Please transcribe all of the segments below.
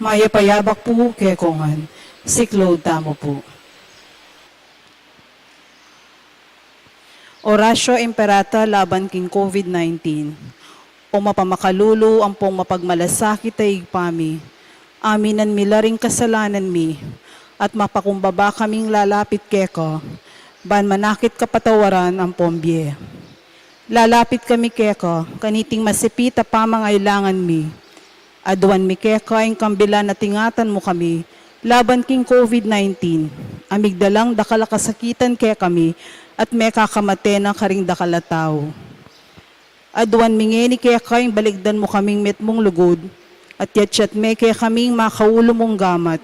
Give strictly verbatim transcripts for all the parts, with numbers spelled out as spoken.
Mayap a yabak pu kekongan. Siklaud tamu pu. Oratio Imperata laban king COVID nineteen. O mapamakalulu ampong mapagmalasakit a Ibpa mi, aminan mi la ring kasalanan mi, at mapakumbaba kaming lalapit keka, ban manakit kapatawaran ampong bie. Lalapit kami keka, kaniting masipit a pamangailangan mi. Aduan mi keka ing kambilan at ingatan mu kami laban king COVID nineteen, a migdalang dakal a kasakitan kekami at mekakamate na karing dakal a tau. Aduan mi ngeni keka ing balikdan mu kaming metmung lugud, at yatyat me kekami ing makaulu mung gamat.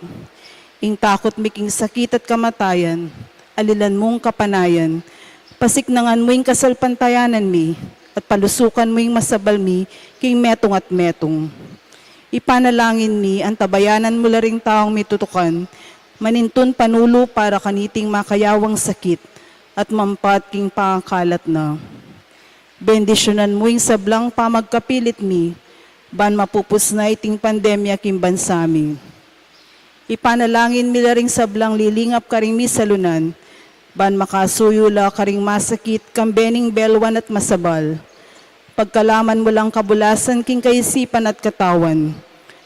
Ing takut mi king sakit at kamatayan, alilan mung kapanayan, pasiknangan mu ing kasalpantayanan mi, at palusukan mu ing masabal mi king metung at metung. Ipanalangin mi, antabayanan mu la ring taung mitutukan, manintun panulu para kaniting makayawang sakit, at mampat king pangakalat na. Bendisyunan mu ing sablang pamagkapilit mi, ban mapupus na iting pandemya king bansa mi. Ipanalangin mi la ring sablang lilingap karing misalunan, ban makasuyu la karing masakit, kambe ning belwan at masabal. Pagkalaman mu lang kabulasan king kaisipan at katawan.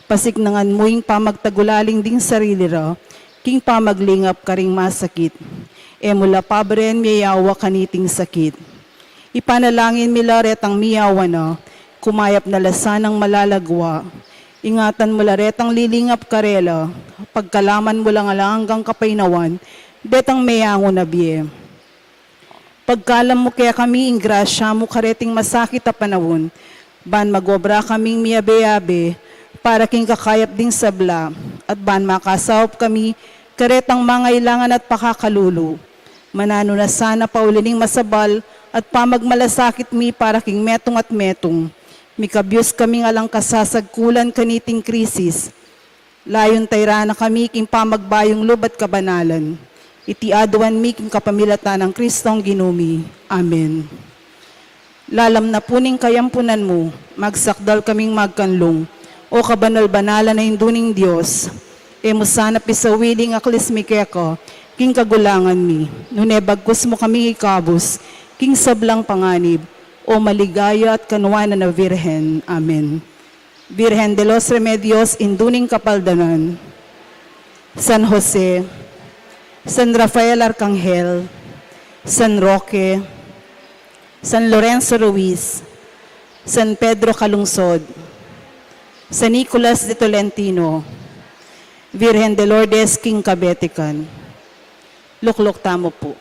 Pasiknangan mu ing pamagtagulaling ding sarili ra, king pamaglingap karing masakit. E mu la pabaran miyayawa kaniting sakit. Ipanalangin mi la retang miyawa na, kumayap na la sanang malagwa. Ingatan mu la retang lilingap karela, pagkalaman mu lang alang anggang kapaynawan, detang meyangu na bie. Pagkalam mu kekami ing grasya mu kareting masakit a panaun, ban magobra kaming miyabe-yabe para king kakayap ding sabla, at ban makasaup kami karetang mangailangan at pakakalulu. Mananu na sana pauli ning masabal at pamagmalasakit mi para king metung at metung. Mikabyus kaming alang kasasagkulan kaniting krisis. Layun tayran na kami king pamagbayung lub at kabanalan. Iti aduan mi king kapamilatan nang Kristong Ginu mi. Amen. Lalam na pu ning kayampunan mu, magsakdal kaming magkanlung, O kabanal-banalan a Indu ning Dios. E mu sana pisawili ing aklis mi keka king kagulangan mi, nune bagkus mu kaming ikabus king sablang panganib, O maligaya at kanuanan a Virgen. Amen. Virgen de los Remedios, Indu ning Kapaldanan, San Jose, San Rafael Arkanghel, San Roque, San Lorenzo Ruiz, San Pedro Calungsod, San Nicolas de Tolentino, Virgen de Lourdes, King Kabetikan. Lukluk tamu pu.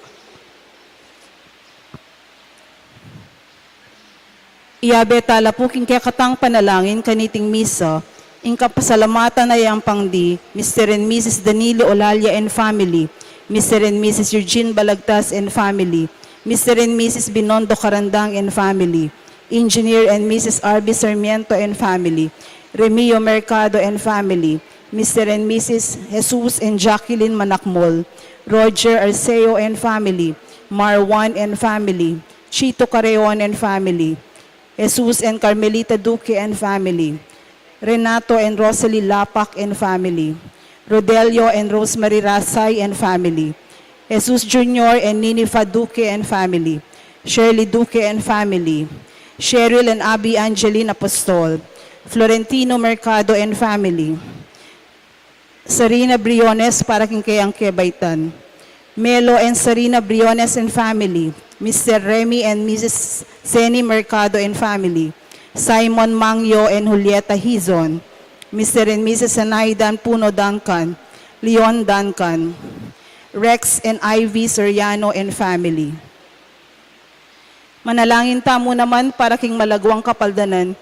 Iyabe tala pu king kekatang panalangin kaniting misa, ing kapasalamatan a yampang di Mister and Missus Danilo Olalia and family, Mister and Missus Eugene Balagtas and family, Mister and Missus Binondo Carandang and family, Engineer and Missus R B Sarmiento and family, Remio Mercado and family, Mister and Missus Jesus and Jacqueline Manakmol, Roger Arceo and family, Marwan and family, Chito Carreon and family, Jesus and Carmelita Duque and family, Renato and Rosalie Lapac and family, Rodelio and Rosemary Rasay and family, Jesus Junior and Ninifa Duque and family, Shirley Duque and family, Cheryl and Abby Angeline Apostol, Florentino Mercado and family, Sarina Briones para king kayang kebaitan, Melo and Sarina Briones and family, Mister Remy and Missus Seni Mercado and family, Simon Mangyo and Julieta Hizon, Mister and Missus Sanaidan Puno Duncan, Leon Duncan, Rex and Ivy Soriano and family. Manalangin tamu naman para king malaguang kapaldanan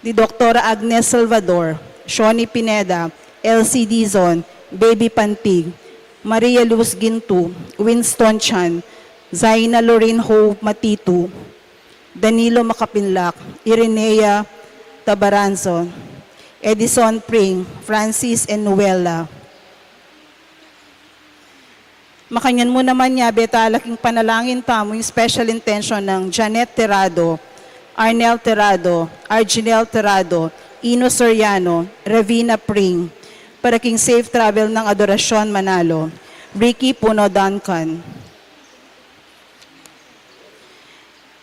di Doktora Agnes Salvador, Shoni Pineda, Elsie Dizon, Baby Pantig, Maria Luz Gintu, Winston Chan, Zaina Lorraine Ho Matitu, Danilo Makapinlak, Irinea Tabaranzo, Edison Pring, Francis and Nuela. Makanyan mu naman, yabe tala king panalangin tamu ing special intention nang Janet Terrado, Arnel Terrado, Arginel Terrado, Ino Soriano, Ravina Pring, para king safe travel nang Adoracion Manalo, Ricky Puno Duncan.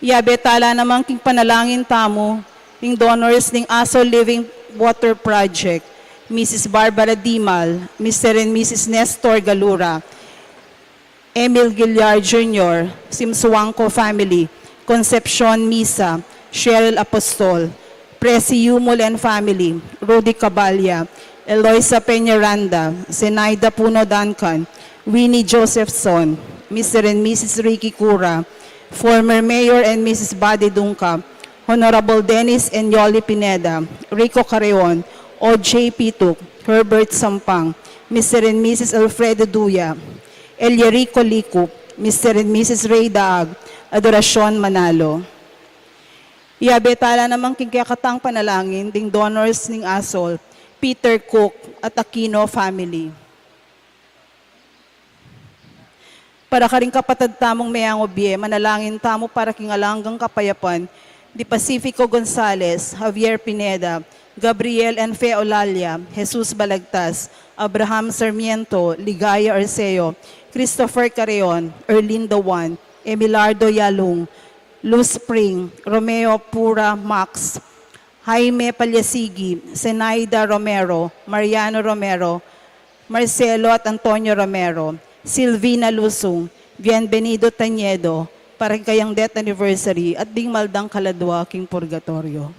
Yabe tala naman king panalangin tamu ing donors ning Aso Living Water Project, Missus Barbara Dimal, Mister and Missus Nestor Galura, Emil Guillar Junior, Simsuangco family, Concepcion Misa, Cheryl Apostol, Presi Yumul and family, Rudy Cabalia, Eloisa Peñaranda, Zenaida Puno Duncan, Winnie Josephson, Mister and Missus Ricky Cura, former Mayor and Missus Buddy Dungca, Honorable Dennis and Yoli Pineda, Rico Carreon, O J Pituk, Herbert Sampang, Mister and Missus Alfredo Duya, Elierico Licup, Mister and Missus Ray Daag, Adoracion Manalo. Yabe tala naman king kekatang panalangin ding donors ning Asol, Peter Cook at Aquino family. Para karing kapatad tamung meang obie, manalangin tamu para king alang anggang kapayapan di Pacifico Gonzales, Javier Pineda, Gabriel and Fe Olalia, Jesus Balagtas, Abraham Sarmiento, Ligaya Arceo, Christopher Carreon, Erlinda Juan, Emilardo Yalung, Luz Spring, Romeo Pura Max, Jaime Palyasigi, Zenaida Romero, Mariano Romero, Marcelo at Antonio Romero, Silvina Lusung, Bienvenido Tañedo, para king kayang death anniversary at ding maldang kaladua king purgatorio.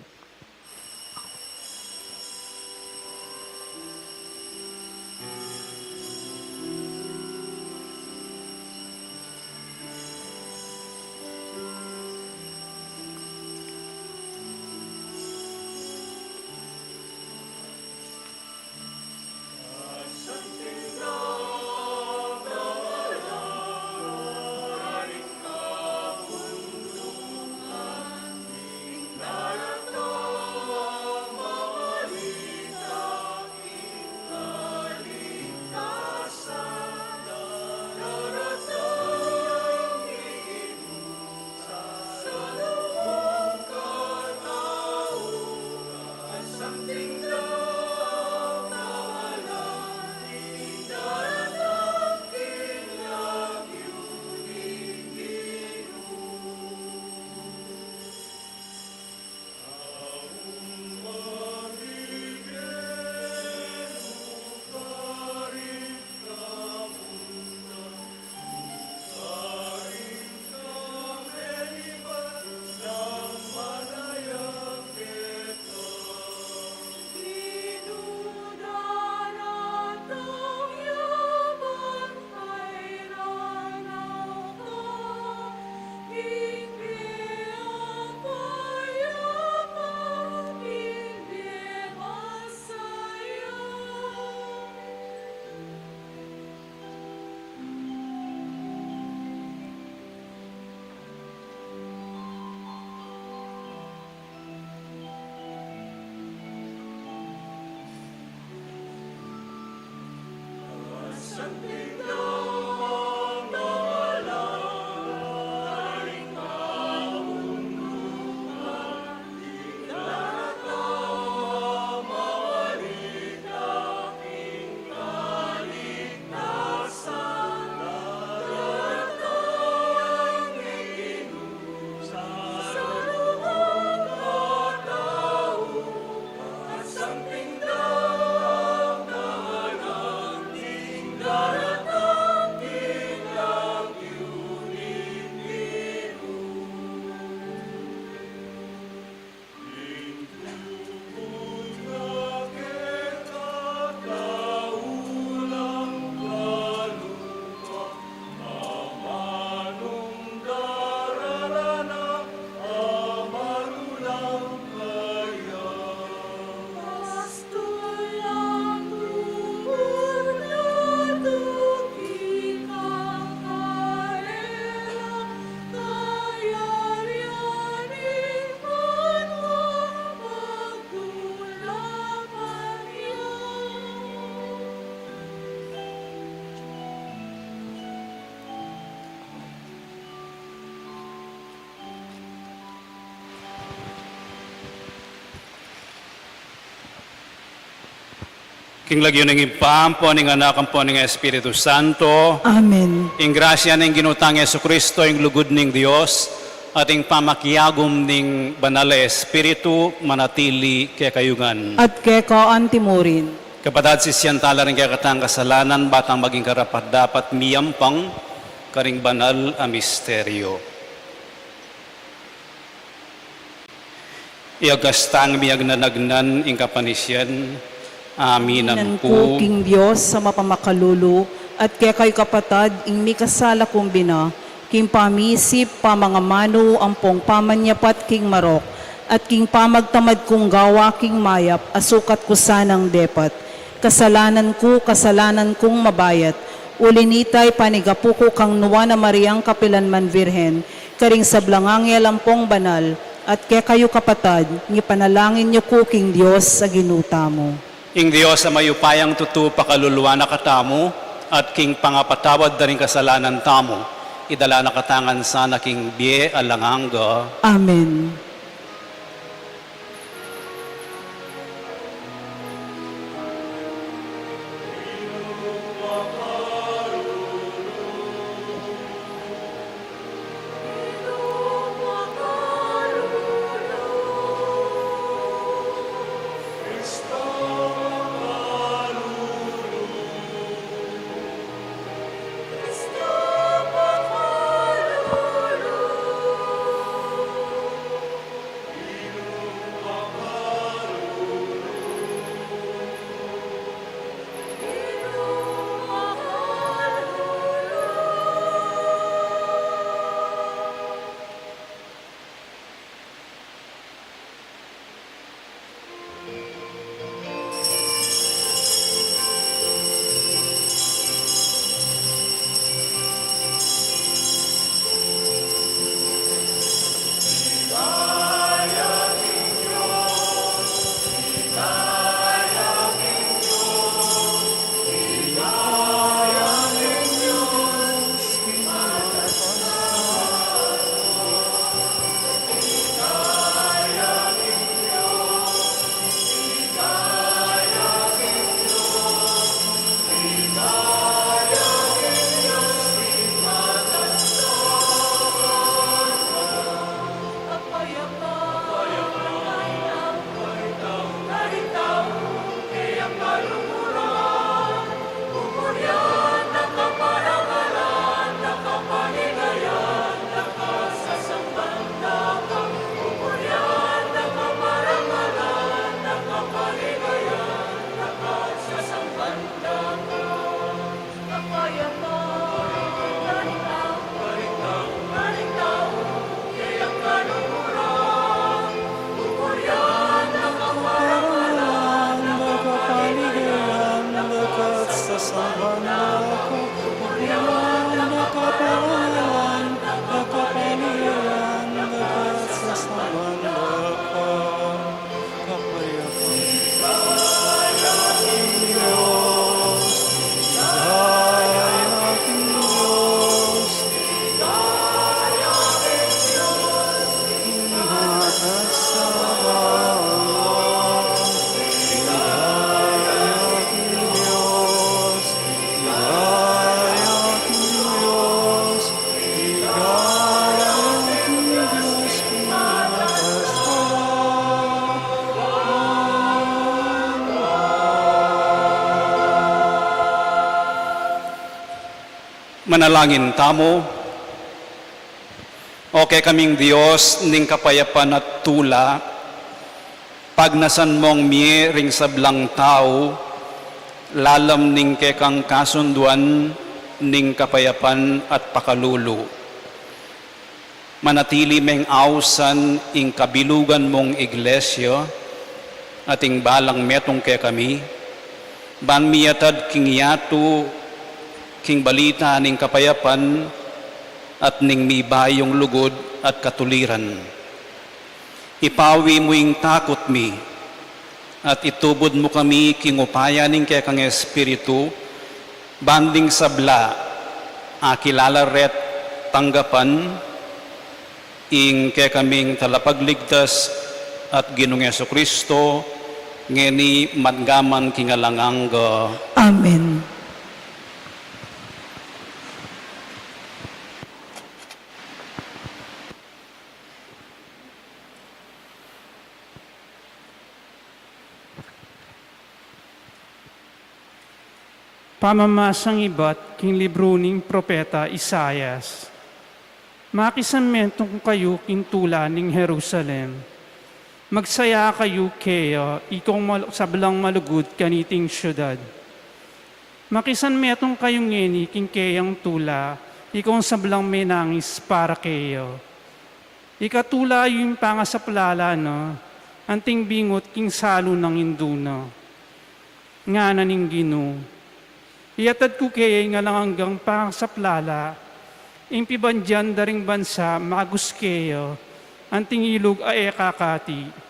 King lagyu ning Ibpa, ampo ning Anak, ampo ning Espiritu Santo. Amen. Ing grasya ning Ginu tang Jesucristo, ing lugud ning Dios, at ing pamakiagum ning Banal a Espiritu, manatili kekayu ngan. At keka antimurin. Kapatad, sisian tala ring kekatang kasalanan, ba tang maging karapat-dapat miyampang karing banal a misteryo. Iyagas tang miyagnanagnan ing kapanisian. Aminan ku king Dios a mapamakalulu, at kekayu kapatad, ing mikasala kung bina, king pamisip, pamangamanu, ampong pamanyapat king marok, at king pamagtamad kung gawa king mayap, a sukat ku sanang depat. Kasalanan ku, kasalanan kung mabayat, uli nita ipanigapu ku kang Nuan a Mariang kapilanman Virgen, karing sablang anghel ampong banal, at kekayu kapatad, ngipanalangin yu ku king Dios a Ginu tamu. Ing Dios a mayupayang tutu pakaluluan na katamu, at king pangapatawad da ring kasalanan tamu, idala na katamu ngan sana king bie alang angga. Amen. Manalangin tamu. O kekaming Dios ning kapayapan at tula, pagnasan mong mie ring sablang tau lalam ning kekang kasunduan ning kapayapan at pakalulu. Manatili meng ausan ing kabilugan mong Iglesia at ing balang metung kekami, ban miyatad king yatu king balita ning kapayapan at ning mibayung lugud at katuliran. Ipawi mu ing takut mi, at itubud mu kami king upaya ning kekang Espiritu, ban ding sabla a kilala re't tanggapan ing kekaming Talapagligtas at Ginung Jesucristo, Ngeni man, angga man king alang angga. Amen. Pamamasang ibat king libru ning propeta Isaias. Makisanmetung kayu king tula ning Jerusalem. Magsaya kayu keya, ikong mal-, sablang malugud kaniting siudad. Makisanmetung kayu ngeni king keyang tula, ikong sablang menangis para keya. Ikatula yu ing pangasaplala na, anting bingut king salu nang indu na. Ngana ning Ginu, iyatad ku keya ing alang anggang pangasaplala, ing pibandian da ring bansa magus keya, anting ilug a e kakati.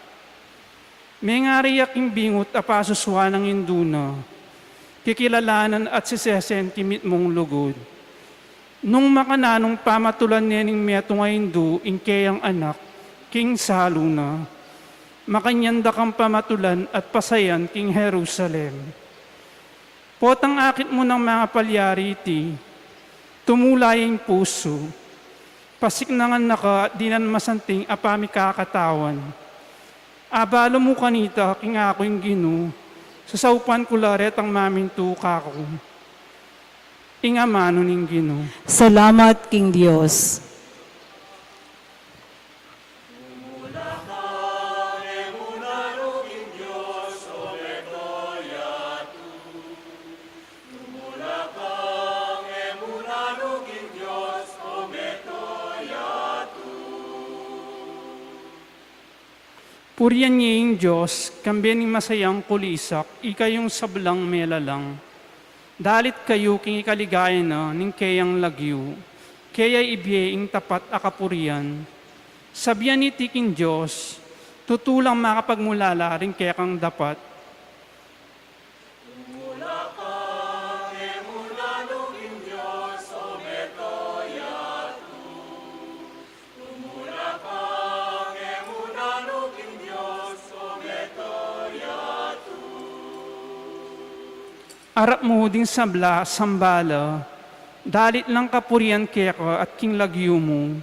Mengari ya king bingut a pasusua nang indu na, kikilalanan at sisesen king mitmung lugud. Nung makananung pamatulan ne ning metung a indu ing keyang anak king salu na, makanyan da kang pamatulan at pasayan king Jerusalem. Potang akit mu nang mangapalya riti, tumula ya ing pusu, pasiknangan na ka at dinan masanting a pamikakatawan. Abalu mu kanita king aku ing Ginu, sasaupan ku la retang mamintu kaku. Ing amanu ning Ginu. Salamat king Dios. Purian ye ing Dios, kambe ning masayang kulisak, ikayung sablang melalang. Dalit kayu king ikaligaya na ning keyang lagyu, keya ibie ing tapat a kapurian. Sabian iti king Dios, tutu lang makapagmulala ring kekang dapat. Arap mu ding sabla, samba la, dalit lang kapurian keka at king lagyu mu.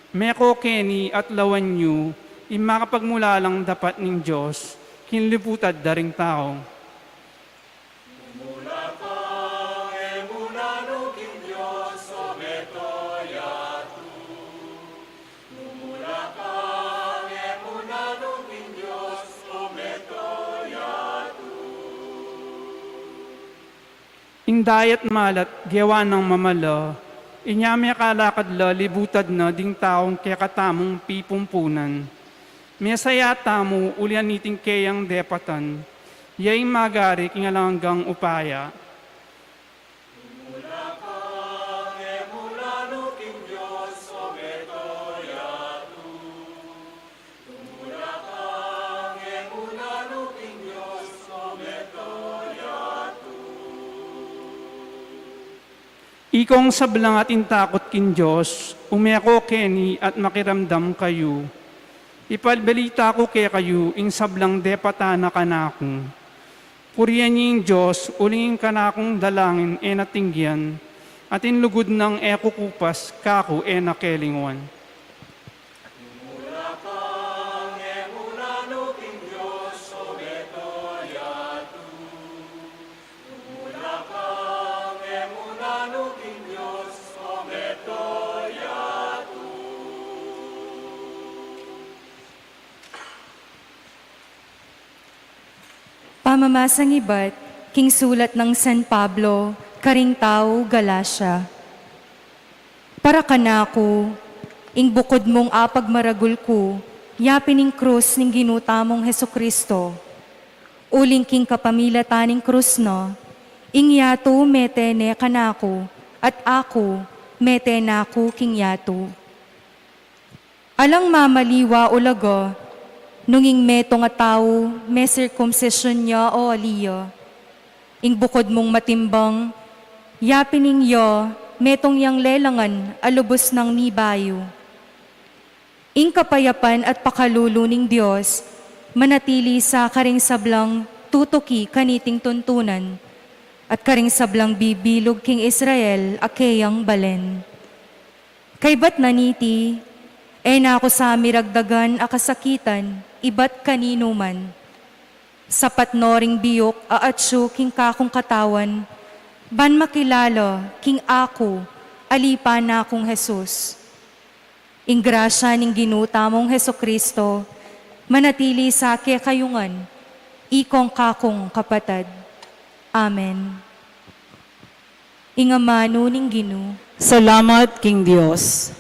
Meko keni at lawan yu ing makapagmulalang dapat ning Dios king libutad da ring tau. Ing dayat malat gewa nang mamala, inya mekalakad la libutad na ding taung kekatamung pipumpunan. Mesaya tamu ulian niting keyang depatan, ya ing magari king alang anggang upaya. Ikong sablang atin takot king Dios, umeko keni at makiramdam kayu. Ipalbalita ku kekayu ing sablang depatan na kanaku. Purian ye ing Dios, uling ing kanakung dalangin e na tinggian, at ing lugud nang e kukupas, kaku e na kelinguan. Pamamasang ibat king sulat nang San Pablo karing tau Galacia. Para kanaku, ing bukud mung apagmaragul ku, yapin ing krus ning Ginu tamung Jesucristo. Uling king kapamilatan ning krus na, ing yatu mete ne kanaku, at aku mete na ku king yatu. Alang mamaliwa o laga, nung ing metung a tau, mesirkumsisyun ya o ali ya. Ing bukud mung matimbang, yapin ing ya, metung yang lelangan a lubus nang mibayu. Ing kapayapan at pakalulu ning Dios, Manatili sa karing sablang tutuki kaniting tuntunan, at karing sablang bibilug king Israel a keyang balen. Kaybat na niti, e na ku sa miragdagan a kasakitan ibat kaninu man. Sapat no ring biuk a atsu king kakung katawan, ban makilala king aku a lipa na kung Jesus. Ing grasya ning Ginu tamung Jesucristo, manatili sa kekayu ngan, ikong kakung kapatad. Amen. Ing amanu ning Ginu. Salamat king Dios.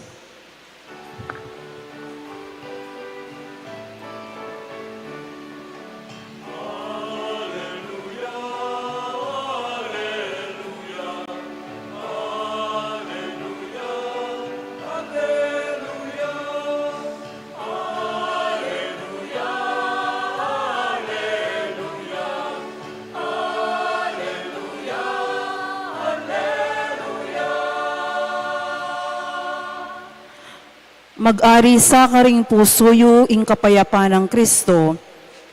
Mag-ari sa karing pusu yu ing kapayapan nang Kristo,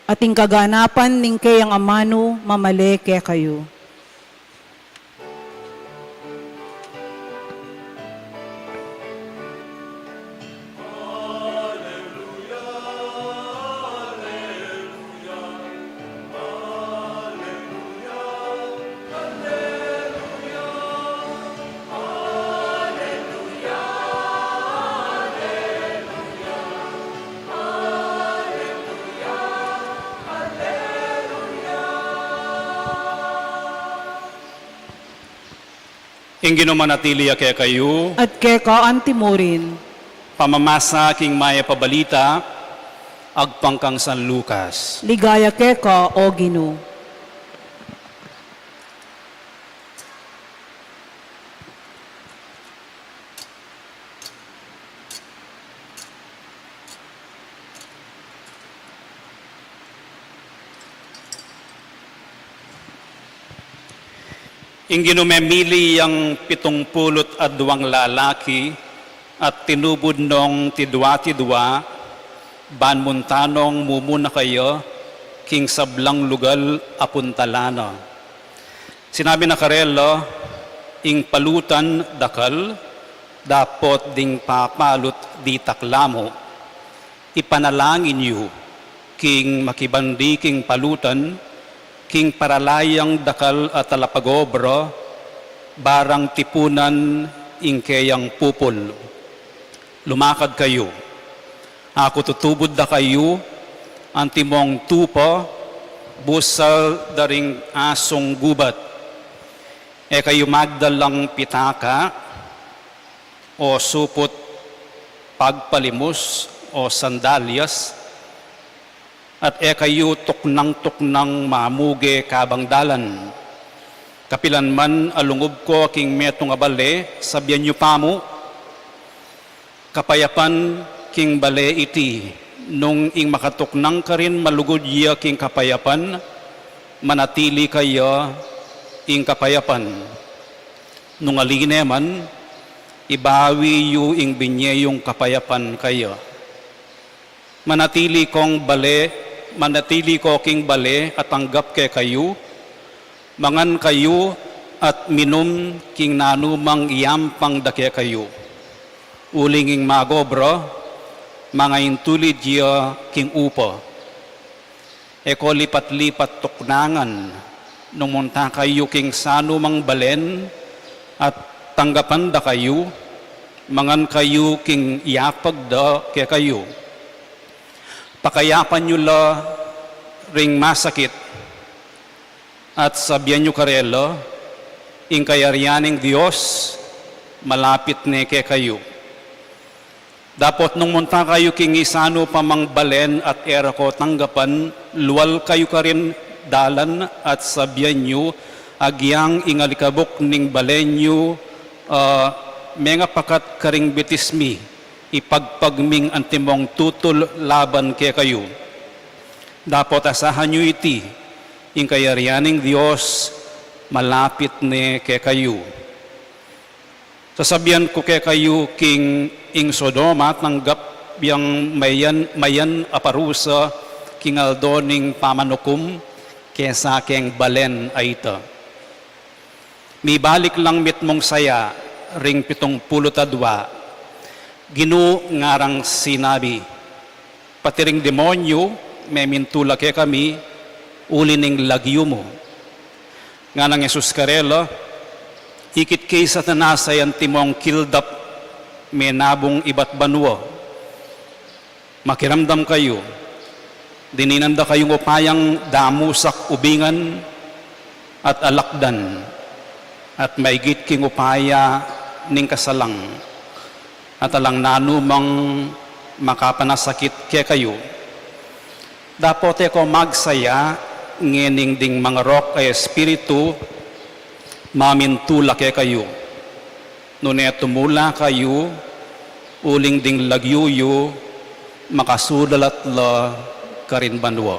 at ing kaganapan ning keyang amanu mamale kekayu. Ing Ginu manatili ya kekayu. At keka antimurin. Pamamasa king Mayap a Balita agpang kang San Lucas. Ligaya keka, O Ginu. Ing Ginu memili yang pitung pulu't aduang lalaki at tinubud nong tidua-tidua, ban munta nong mumuna kaya king sablang lugal a puntalan na. Sinabi na karela, ing palutan dakal, dapot ding papalut ditak la mu. Ipanalangin yu king makibandi king palutan, king paralayang dakal a talapagobra, barang tipunan ing keyang pupul. Lumakad kayu. Aku tutubud da kayu, antimong tupa, busal da ring asung gubat. E kayu magdalang pitaka, o suput pagpalimus, o sandalyas, at e kayu tuknang-tuknang mamuge kabang dalan. Kapilan man a lungub ko king metung a bale, sabian yu pa mu, "Kapayapan king bale iti." Nung ing makatuknang karin malugud ya king kapayapan, manatili kaya ing kapayapan. Nung ali ne man, ibawi yu ing binye yung kapayapan kaya. Manatili kong bale, manatili ko king bale a tanggap kekayu, mangan kayu at minum king nanumang iyampang da kekayu. Uling ing magobra, mangaintulid ya king upa. E ko lipat-lipat tuknangan, nung munta kayu king sanumang balen at tanggapan da kayu, mangan kayu king iyapag da kekayu. Pakayapan yu la ring masakit, at sabian yu karela, ing kayarian ning Dios malapit ne kekayu. Dapot nung munta kayu king isanu pa mang balen at e ra ko tanggapan, lual kayu karin dalan at sabian yu, "Agyang ing alikabuk ning balen yu, ah, mengapakat karing bitis mi, ipagpag ming antimong tutul laban kekayu." Dapot asahan yu iti, ing kayarian ning Dios malapit ne kekayu. Sasabian ku kekayu, king ing Sodoma tanggap yang mayan, mayan a parusa king aldo ning pamanukum, kesa keng balen a ita. Mibalik lang mitmung saya ring pitung pulu't adua, Ginu, ngarang sinabi, pati ring demonyu, memintu la kekami, uli ning lagyu mu. Nganang Jesus karela, ikit ke Satanas a antimong kildap, menabung ibat banua. Makiramdam kayu, dininan da kayung upayang damusak ubingan at alakdan, at maigit king upaya ning kasalang, at alang nanumang makapanasakit kekayu. Dapat e ko magsaya, ngening ding mangarok a espiritu, mamintu la kekayu. Nune tumula kayu, uling ding lagyu yu, makasulalat la karin banua.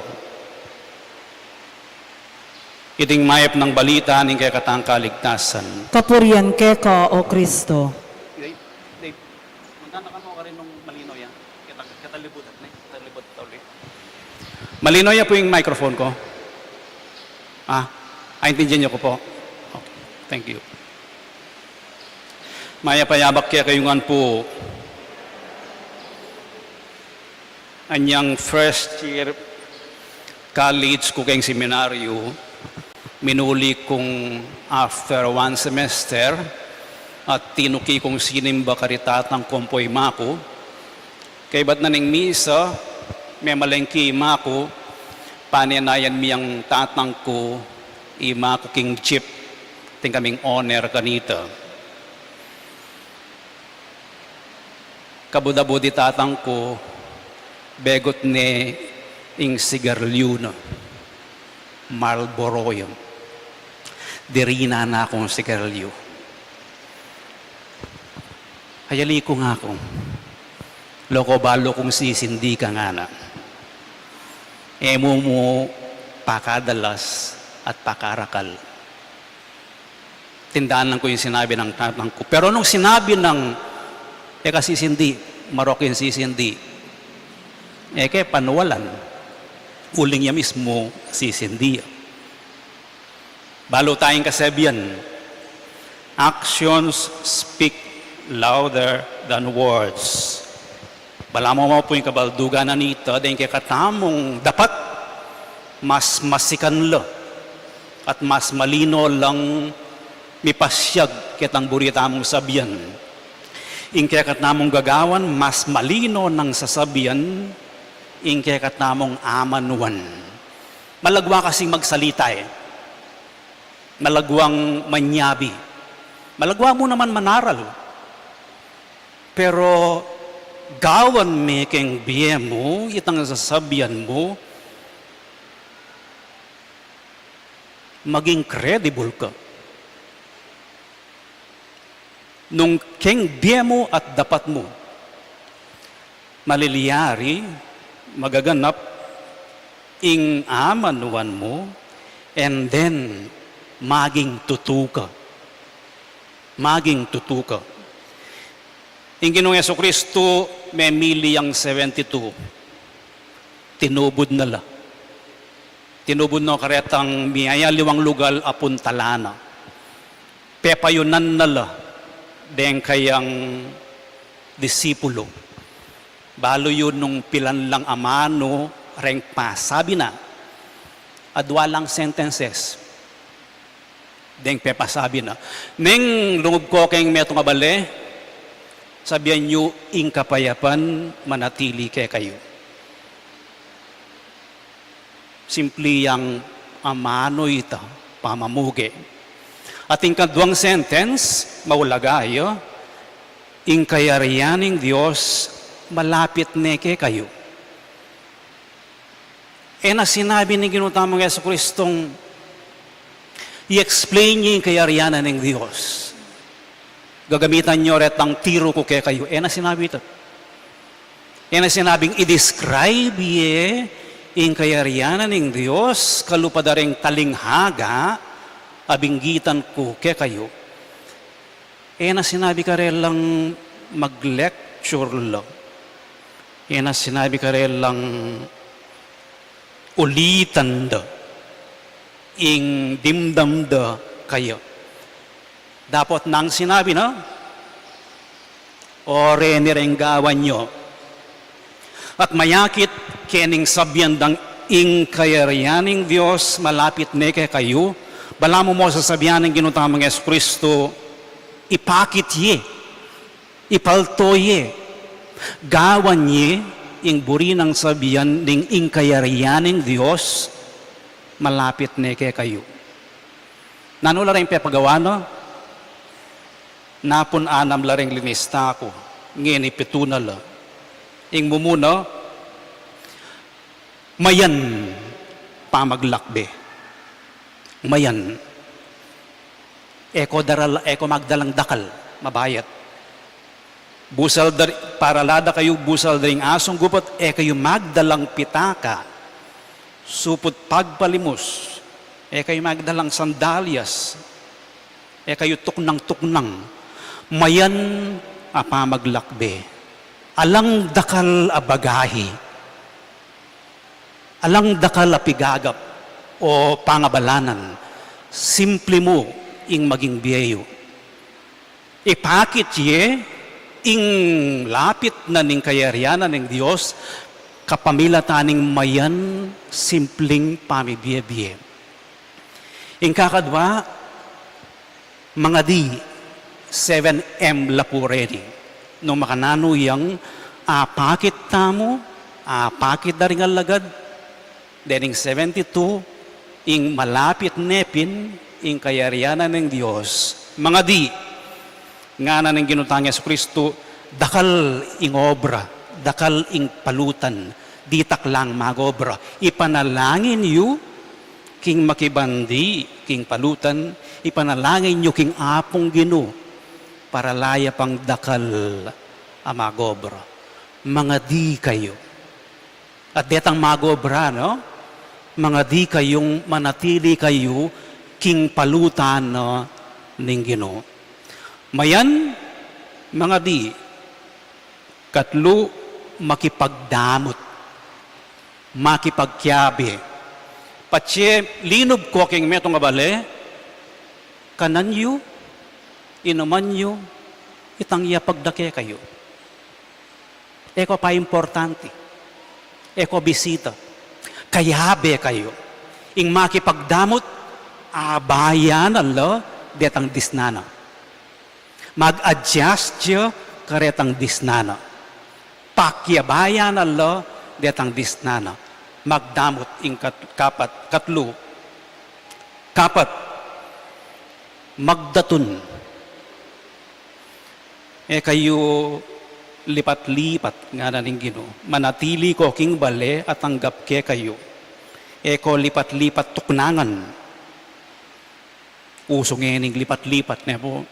Iting mayap nang balita ning kekatang kaligtasan. Kapurian keka, O Kristo. Dave, Dave, magkano ka mo karin nung malinaw yan? Kita, kita libutan, ne? Kita libutan uli. Malinaw ya pu ing microphone ko? Ah, aintindihan niyo ko po? Okay, thank you. Mayap a yabak kekayu ngan pu. Anyang first year college ku keng seminaryo, minuli kung after one semester, at tinuki kung sinimba kari tatang ku ampo ima ku. Kaybat na ning misa, memalengke ima ku, panenayan mi yang tatang ku, ima ku king jeep, atin kaming owner kanita. Kabud-abud i tatang ku, begut ne ing sigarilyu na, Marlboro ya. Dirinan na kung sigarilyu. Ayali ku nga ku, loko balu kung sisindi ka ngana. E mu mu pakadalas at pakarakal. Tindanan ku yung sinabi ng tatang ku. Pero nung sinabi ng, e ka sisindi, marok yung sisindi, e ke panuwalan, uling ya mismo sisindi. Balu tayang kasabian, actions speak louder than words. Balamu mu pu ing kabaldugan na nita, deng kekatamung dapat, mas masikan la, at mas malino lang mipasyag ketang buri tamung sabian. Ing kekatamung gagawan, mas malino nang sasabian, ing kekatamung amanuan. Malagwa kasing magsalita e. Malagwang manyabi. Malagwa mu naman manaral. Pero gawan me keng bie mu, itang sasabian mu, maging credible ka. Nung keng bie mu at dapat mu, malilyari, magaganap, ing amanuan mu, and then, maging tutu ka. Maging tutu ka. Ing Ginung Jesucristo, memili yang seventy-two. Tinubud na la. Tinubud no karetang miyayaliwang lugal a puntalan na. Pepayunan na la deng kayang disipulo. Balu yu nung pilan lang amanu reng pasabi na. Adwa lang sentences. Deng pepasabi na. Neng lungub ko keng metung a bale, sabian yu, ing kapayapan manatili kekayu. Simpli yang amanu ita pamamuge. At ing kaduang sentence, maulaga ya, ing kayarian ning Dios malapit ne kekayu. E na sinabi ning Ginu tamung Jesucristong i-explain ye ing kayarian ning Dios. Gagamitan yu retang tiru ku kekayu. E na sinabi ita. E na sinabing i-describe ye ing kayarian ning Dios, kalupa da reng talinghaga a binggitan ku kekayu. E na sinabi karelang mag-lecture la. E na sinabi karelang ulitan da ing dimdam da kaya. Dapot nang sinabi na, "O reni, reng gawan yu, at mayakit kening sabian dang ing kayarian ning Dios malapit ne kekayu, balamu mo sasabian ning Ginu tamung Jesucristo, ipakit ye, ipalto ye, gawan ye ing buri nang sabian ning ing kayarian ning Dios malapit ne kekayu." Nanu la reng pepagawa na? Napun anam la reng linista ku, ngeni pitu na la. Ing mumuna, mayan pamaglakbe. Mayan. E ko daral-, e ko magdalang dakal, mabayat. Busal da ri-, para la da kayu, busal da ring asung gupot, e kayu magdalang pitaka, suput pagpalimus, e kayu magdalang sandalyas, e kayu tuknang-tuknang. Mayan a pamaglakbe. Alang dakal a bagahi. Alang dakal a pigagap o pangabalanan, simple mu ing maging bie yu. Ipakit ye ing lapit na ning kayarian na ning Dios kapamilatan ning mayan, simpling pamibie-bie. Ing kakadwa, mangadi, seven M la pu reni. Nung makananu yang apakit tamu, apakit da ring alagad, dening seventy-two, ing malapit ne pin ing kayarian na ning Dios. Mangadi, ngana ning Ginu tang Jesucristo, dakal ing obra, dakal ing palutan, ditak lang magobra. Ipanalangin yu king makibandi king palutan, ipanalangin yu king Apung Ginu, para la ya pang dakal a magobra. Mangadi kayu. At detang magobra, no? Mangadi kayung manatili kayu king palutan na ning Ginu. Mayan, mangadi. Katlu, makipagdamut, makipagkiabe. Patse linub ko king metung a bale, kanan yu, inuman yu, itang yapag da kekayu. E ko paimportante, e ko bisita, kayabe kayu. Ing makipagdamut, abayan na la detang disnan na. Mag-adjust ya karetang disnan na. Pakiabayan na la detang disnan na. Magdamut ing kat-, kapat, katlu. Kapat, magdatun. E kayu lipat-lipat, ngana ning Ginu. Manatili ko king bale a tanggap kekayu. E ko lipat-lipat tuknangan. Usu ngening lipat-lipat, ne pu?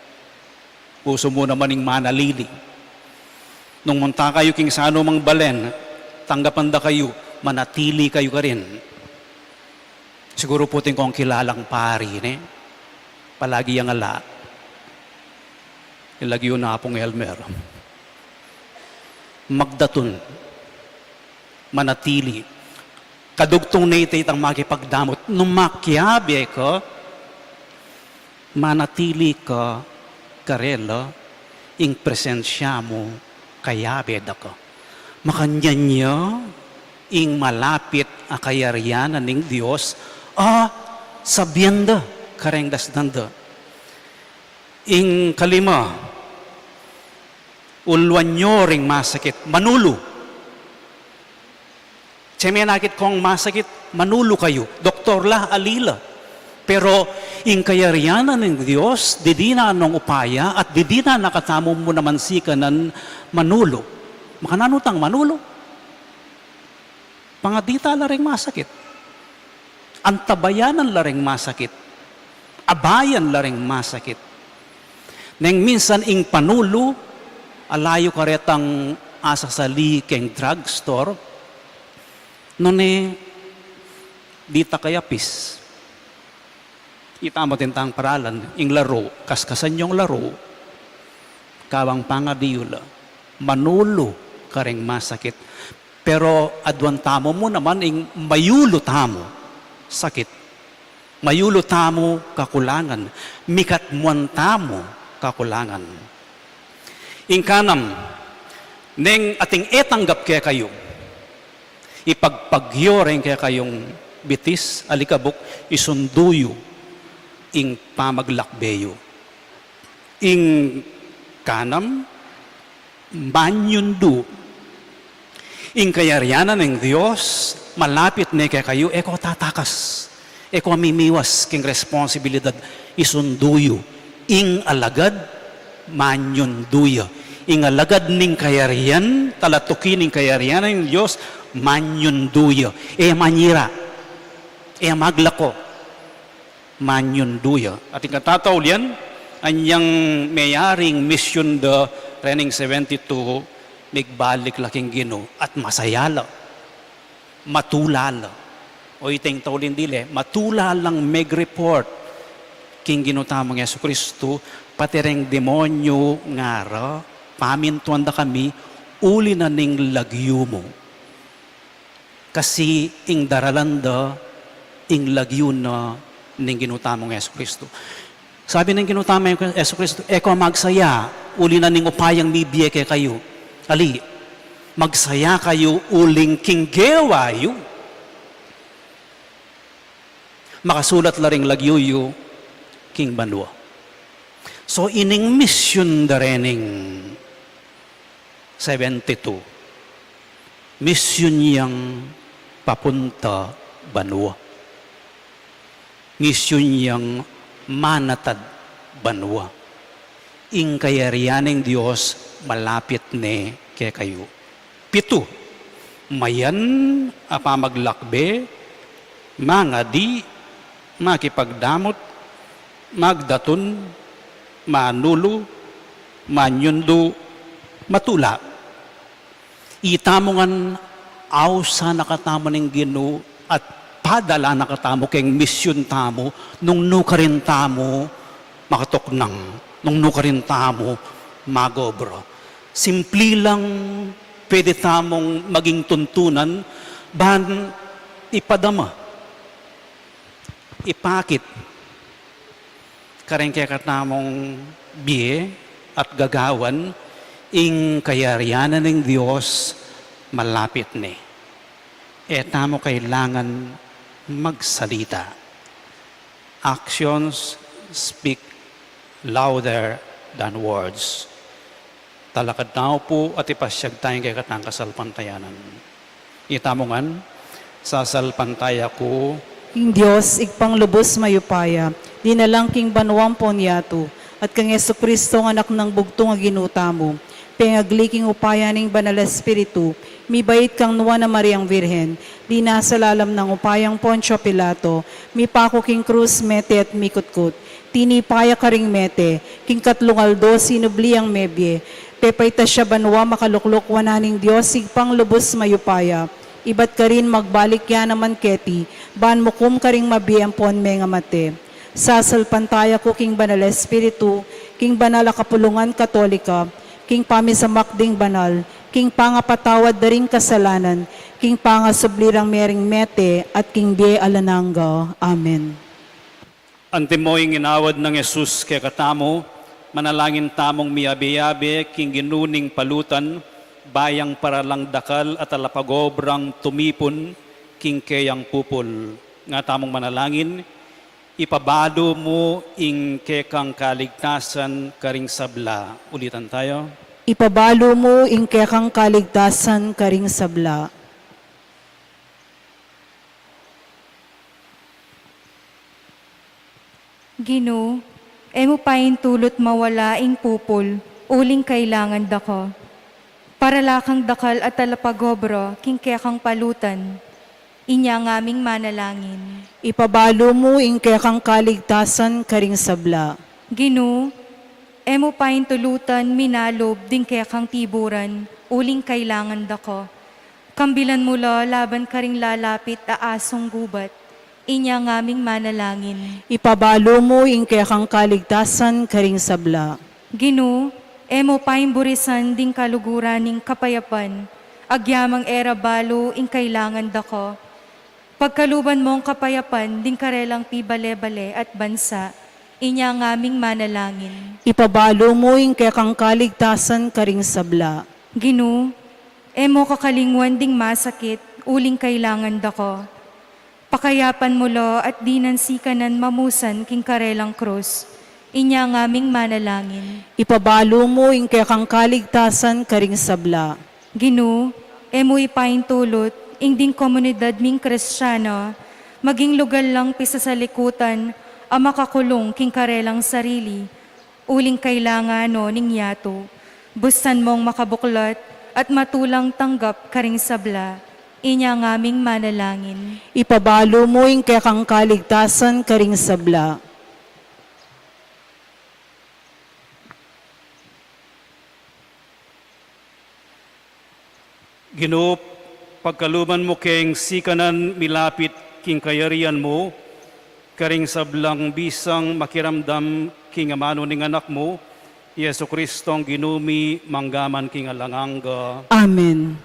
Usu mu naman ing manalili. Nung munta kayu king sanumang balen, tanggapan da kayu, manatili kayu karin. Siguru pu ing kong kilalang pari, ne? Palagi yang ala. Ilagyu na Apung Elmer. Magdatun. Manatili. Kadugtung ne ita itang makipagdamut. Nung makiabe ka, manatili ka karela, ing presensya mu, kayabe da ka. Makanyan ya ing malapit a kayarian na ning Dios, a sabian da kareng dasnan da. Ing kalima, uluan yu ring masakit, manulu. Tse menakit kong masakit, manulu kayu. Doktor la, ali la. Pero ing kayarian na ning Dios, didinan nong upaya, at didinan na katamu mu naman sikanan manulu. Makananu tang manulu? Pangadita la ring masakit. Antabayanan la ring masakit. Abayan la ring masakit. Neng minsan ing panulu, ala yu karetang asasali keng drugstore, nune dita kayapis. Ita mu tintang paralan, ing laro, kaskasan yung laro, kawang pangadi yu la, manulu kareng masakit. Pero aduan tamu mu naman ing mayulu tamu sakit, mayulu tamu kakulangan, mikatmuan tamu kakulangan. Ing kanam, neng ating e tanggap kekayu, ipagpagyo reng kekayung bitis, alikabuk, isundu yu ing pamaglakbe yu. Ing kanam, manyundu. Ing kayarian na ning Dios, malapit ne kekayu, e ko tatakas, e ko mimiwas king responsibilidad, isundu yu. Ing alagad, manyundu ya. Ing alagad ning kayarian, talatuki ning kayarian na ning Dios, manyundu ya. E manyira, e maglako, manyundu ya. At ing katataulian, anyang meyaring misyun da rening seventy-two, migbalik la king Ginu, at masaya la, matula la. O iteng tauli dili, matula lang megreport king Ginu tamung Jesu Kristu, pati reng demonyu ngara, pamintuan da kami, uli na ning lagyu mu. Kasi ing daralan da, ing lagyu na ning Ginu tamung Jesu Kristu. Sabi ning Ginu tamung Jesu Kristu, e ko magsaya, uli na ning upayang mibie kekayu. Ali, magsaya kayu uling king gewa yu, makasulat la ring lagyu yu king banua. So, ining misyun da rening seventy-two. Misyun yang papunta banua. Misyun yang manatad banua. Ing kayarian ning Dios malapit ne kekayu. Pitu, mayan a pamaglakbe, mangadi, makipagdamot, magdatun, manulu, manyundu, matula. Itamu ngan, ausan na katamu ning Ginu at padalan na katamu keng misyun tamu, nung nukarin tamu makatuknang, nung nukarin tamu magobra. Simpli lang pwede tamung maging tuntunan, ban ipadama, ipakit kareng kekatamung bie at gagawan, ing kayarian na ning Dios malapit ne. E tamu kailangan magsalita. Actions speak louder than words. Talakad tamu pu at ipasyag taya ing kekatang kasalpantayanan. Itamu ngan, sasalpantaya ku king Dios, Ibpang lubus mayupaya, dinalang king banua ampon yatu, at kang Jesucristo, Anak nang bugtung a Ginu tamu, pengagli king upaya ning Banal Espiritu, mibait kang Nuan a Mariang Virgen, linasa lalam nang upayang Poncio Pilato, mipaku king krus, mete at mikutkut. Tinipa ya karing mete, king katlung aldo sinubli yang mebie. Pepaitas ya banua, makalukluk wanan ning Dios Ibpang lubus mayupaya. Ibat karin magbalik ya naman keti, ban mukum karing mabie ampon mengamate. Sasalpantaya ku king Banal Espiritu, king banal a kapulungan Katolika, king pamisamak ding banal, king pangapatawad da ring kasalanan, king pangasubli rang mering mete, at king bie alang angga. Amen. Antimo ing inawad nang Jesus kekatamu, manalangin tamung miyabe-yabe king Ginu ning palutan, ba yang para lang dakal a talapagobrang tumipun king keyang pupul. Nga tamung manalangin, ipabalu mu ing kekang kaligtasan karing sabla. Ulitan tayo. Ipabalu mu ing kekang kaligtasan karing sabla. Ginu, e mu paintulut mawala ing pupul, uling kailangan da ka. Para la kang dakal a talapagobra king kekang palutan. Inya ngaming manalangin. Ipabalu mu ing kekang kaligtasan karing sabla. Ginu, e mu paintulutan minalub ding kekang tiburan, uling kailangan da ka. Kambilan mu la laban karing lalapit a asung gubat. Inya ngaming manalangin. Ipabalu mu ing kekang kaligtasan karing sabla. Ginu, e mu paimburisan ding kaluguran ning kapayapan, Agyamang e ra balu ing kailangan da ko. Pagkaluban mong kapayapan ding karelang pibale-bale at bansa, inya ngaming manalangin. Ipabalu mu ing kekang kaligtasan karing sabla. Ginu, e mo kakalingwan ding masakit, uling kailangan da ko. Pakayapan mu la at dinan sikanan mamusan king karelang krus, inya ngaming manalangin. Ipabalu mu ing kekang kaligtasan karing sabla. Ginu, e mu ipaintulut ing ding komunidad ming Kristiano, maging lugal lang pisasalikutan a makakulung king karelang sarili, uling kailangan no ning yatu. Bustan mong makabuklat at matulang tanggap karing sabla, inya ngaming manalangin. Ipabalu mu ing kekang kaligtasan karing sabla. Ginu, pagkaluban mu keng sikanan milapit king kayarian mu, karing sablang bisang makiramdam king amanu ning Anak mu, Jesu Kristong Ginu mi, mangga man king alang angga. Amen.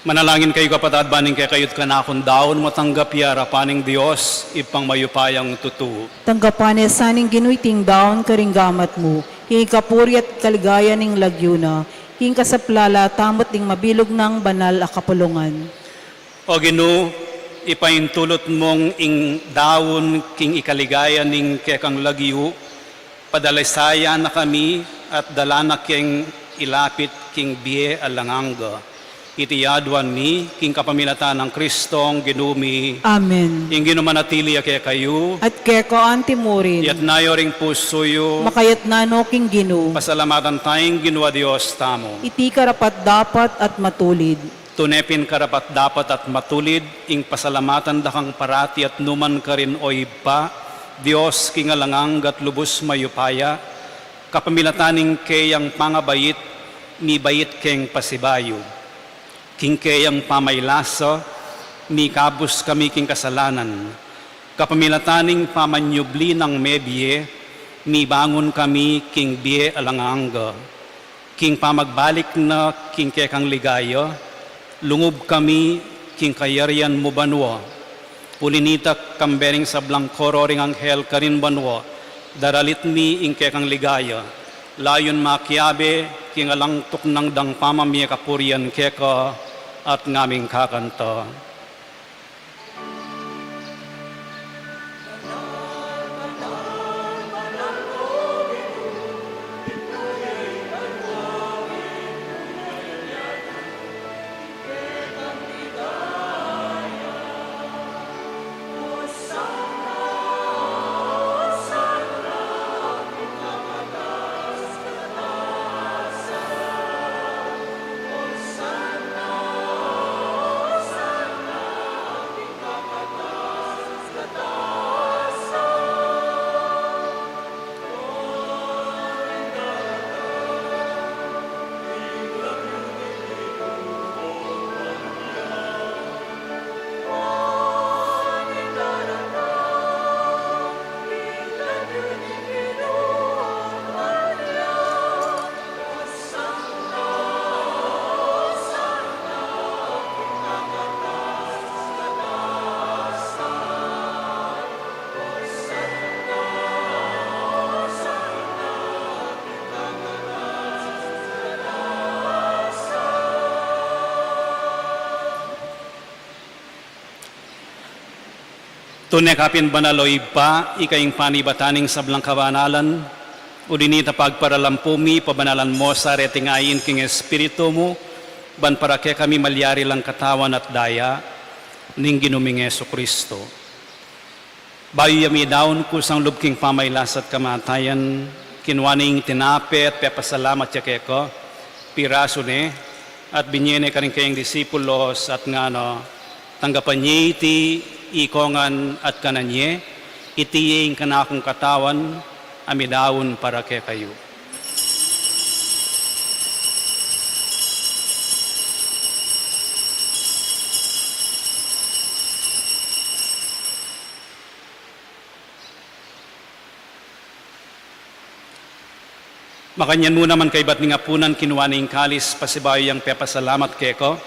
Manalangin kayu, kapatad, ban ing kekayu't kanakung daun matanggap ya arapan ning Dios, Ibpang mayupayang tutu. Tanggapan na sa ning Ginu iting daun karing gamat mu, king kapurian at kaligayan ning lagyu na, king kasaplalan tamu at ding mabilug nang banal a kapulungan. O Ginu, ipaintulut mung ing daun king ikaligaya ning kekang lagyu, padalisayan na kami at dala na keng ilapit king bie alang angga. Iti aduan mi king kapamilatan nang Kristong Ginu mi. Amen. Ing Ginu manatili ya kekayu. At keka anti mu rin. Iyatas yu ring pusu yu. Makayatas no king Ginu. Pasalamatan taya ing Ginu a Dios tamu. Iti karapat-dapat at matulid. Tune pin karapat-dapat at matulid ing pasalamatan da kang parati at nu man karin, o Ibpa, Dios king alang angga at lubus mayupaya, kapamilatan ning keyang pangabait, mibait keng pasibayu. King keyang pamailasa, mikabus kami king kasalanan. Kapamilatan ning pamanyubli nang mebie, mibangun kami king bie alang angga. King pamagbalik na king kekang ligaya, lungub kami king kayarian mu banua. Uli nita, kambe ring sablang koro ring anghel karin banua, daralit mi ing kekang ligaya. Layun makiabe king alang tuknang dang pamamie kapurian keka at ngaming kakanta. Tune ka pin banal, o Ibpa, ika ing panibatan ning sablang kabanalan. Uli nita, pagparalampu mi, pabanalan mo sa reting ain king Espiritu mu, ban para kekami malyari lang katawan at daya ning Ginu ming Jesucristo. Bayu ya midaun kusang lub king pamailas at kamatayan, kinua ne ing tinape at pepasalamat ya keka, pirasu ne, at binye ne karing kayang disipulos, at ngana, tanggapan ye iti ikongan at kanan ye, iti ye ing kanakung katawan, a midaun para kekayu. Makanyan mu naman kaybat ning apunan, kinua ne ing kalis, pasibayu yang pepasalamat keka,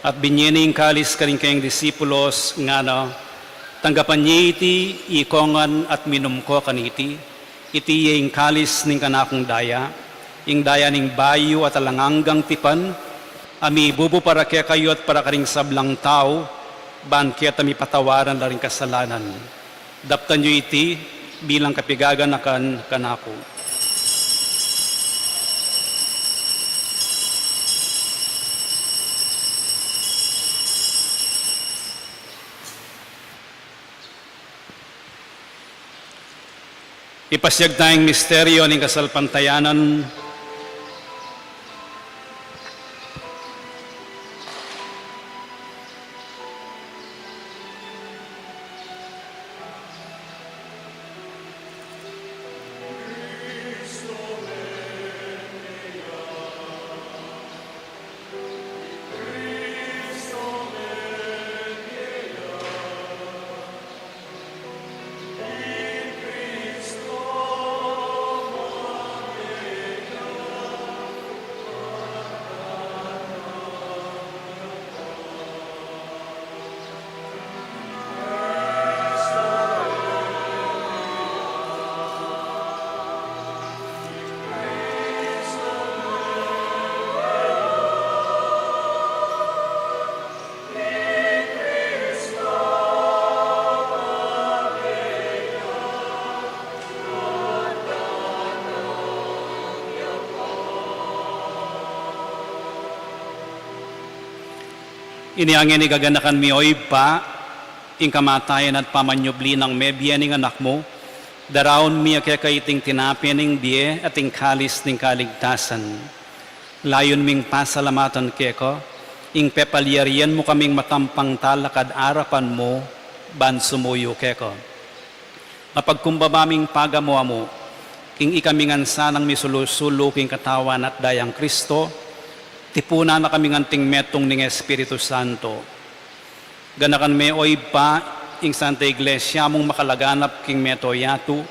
at binye ne ing kalis karing kayang disipulos, ngana, tanggapan ye iti ikongan at minum ko kaniti, iti ye ing kalis ning kanakung daya, ing daya ning bayu at alang anggang tipan, a mibubu para kekayu at para karing sablang tau, ban keta mipatawaran la ring kasalanan. Daptan yu iti bilang kapigaganakan kanaku. Ipasiag taya ing misteryo ning kasalpantayanan. Inya ngeni gaganakan mi, o Ibpa, ing kamatayan at pamanyubli nang mebie ning Anak mu, daraun mi keka iting tinape ning bie at ing kalis ning kaligtasan. Layun ming pasalamatan keka ing pepalyarian mu kaming matampang talakad arapan mu ban sumuyu keka. Mapagkumbaba ming pagamu-amu king ikami ngan sanang misulu-sulu king Katawan at Dayang Kristo, tipunan na kami ngan king metung ning Espiritu Santo. Ganakan me, o Ibpa, ing Santa Iglesia mung makalaganap king mabilug a yatu,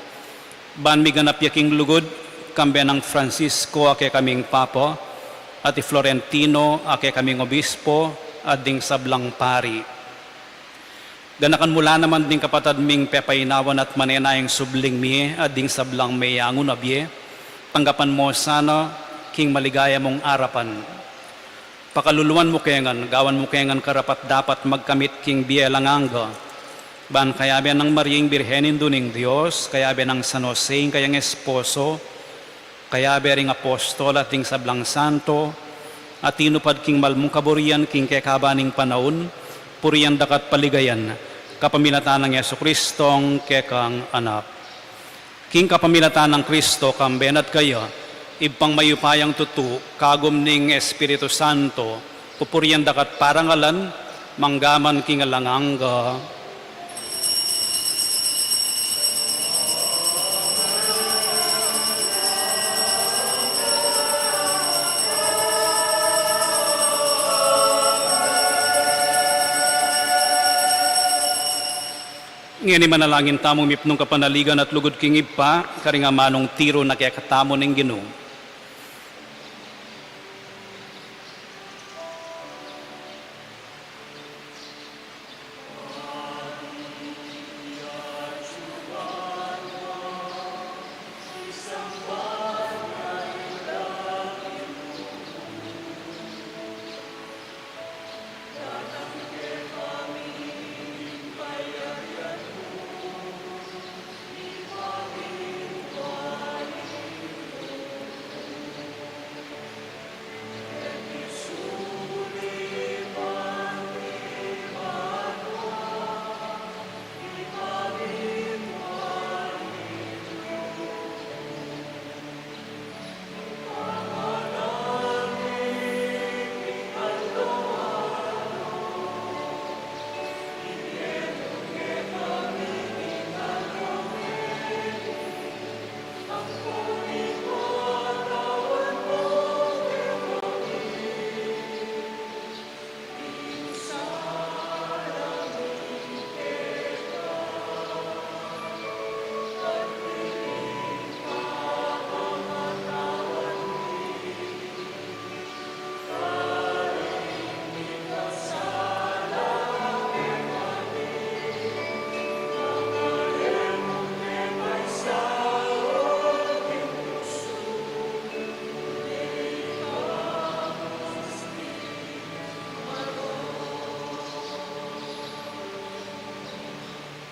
ban miganap ya king lugud, kambe nang Francisco a kekaming Papa, at i Florentino a kekaming Obispo, at ding sablang pari. Ganakan mu la naman ding kapatad ming pepainawan at manenayang subling mie at ding sablang meyangu na bie, tanggapan mu sana king maligaya mung arapan. Pakaluluan mu ke ngan, gawan mu ke ngan karapat-dapat magkamit king bie alang angga. Ban kayabe nang Maria ing Birhen Indu ning Dios, kayabe nang San Jose ing kayang esposo, kayabe ring apostol at ding sablang santo, a tinupad king mal mung kaburian king kekaban ning panaun, purian da ka at paligayan, kapamilatan nang Jesucristong kekang Anak. King kapamilatan nang Kristo, kambe na at kaya, Ibpang mayupayang tutu, kagum ning Espiritu Santo, pupurian da ka at parangalan, mangga man king alang angga. Ngeni manalangin tamu mipnung kapanaligan at lugud king Ibpa, karing amanung tiru na kekatamu ning Ginu.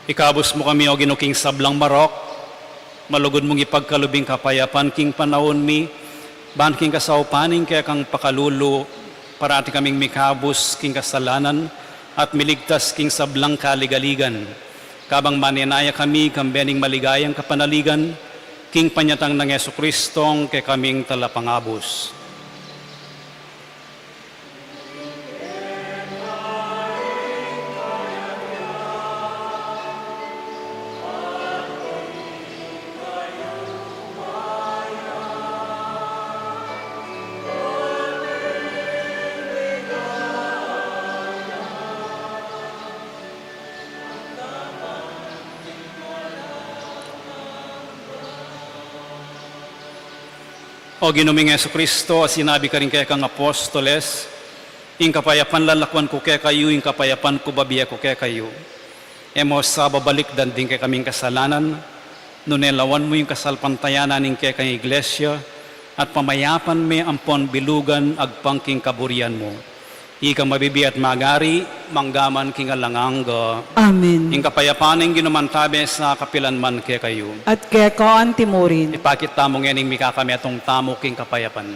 Ikabus mu kami, O Ginu, king sablang marok, malugud mung ipagkalub ing kapayapan king panaun mi, ban king kasaupan ning kekang pakalulu, parati kaming mikabus king kasalanan at miligtas king sablang kaligaligan. Kabang manenaya kami kambe ning maligayang kapanaligan, king panyatang nang Jesucristong kekaming Talapangabus. O Ginu ming Jesucristo, a sinabi karing kekang apostoles, ing kapayapan lalakwan ku kekayu, ing kapayapan ku babie ku kekayu. E mu sa babalikdan ding kekaming kasalanan, nune lawan mu ing kasalpantayanan ning kekang Iglesia, at pamayapan me ampon bilugan agpang king kaburian mu. Ika mabibie at magari, mangga man king alang angga. Amen. Ing kapayapan ning Ginu mantabe sa kapilan man kekayu. At keka antimurin. Ipakit tamu ngening mikakametung tamu king kapayapan.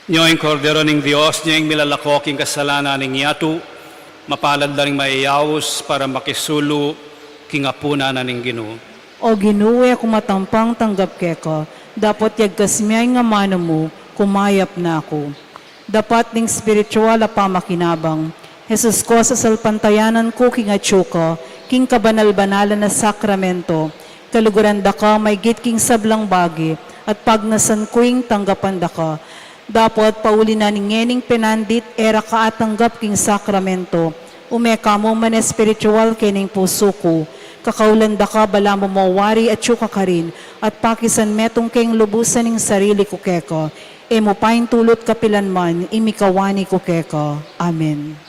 Nyo ing Kordero ning Dios, nyo ing milalako king kasalanan ning yatu, mapalad la ring mayayaus para makisulu king apunan na ning Ginu. O Ginu, e ku matampang tanggap keka, dapot yagkas me ing amanu mu, kumayap na ku. Dapat ding espiritual a pamakinabang, Jesus ko, sasalpantayanan ku king atyu ka, king kabanal-banalan a sakramento, kaluguran da ka maigit king sablang bage, at pagnasan ku ing tanggapan da ka. Dapot pauli na ning ngening penandit e ra ka atanggap king sakramento, ume ka mu man espiritual kening pusu ku, kakaulan da ka balamu mo wari atyu ka karin, at pakisan metung ke ing lubusan ning sarili ku keka, e mu paintulut kapilan man, ing mikawani ku keka. Amen.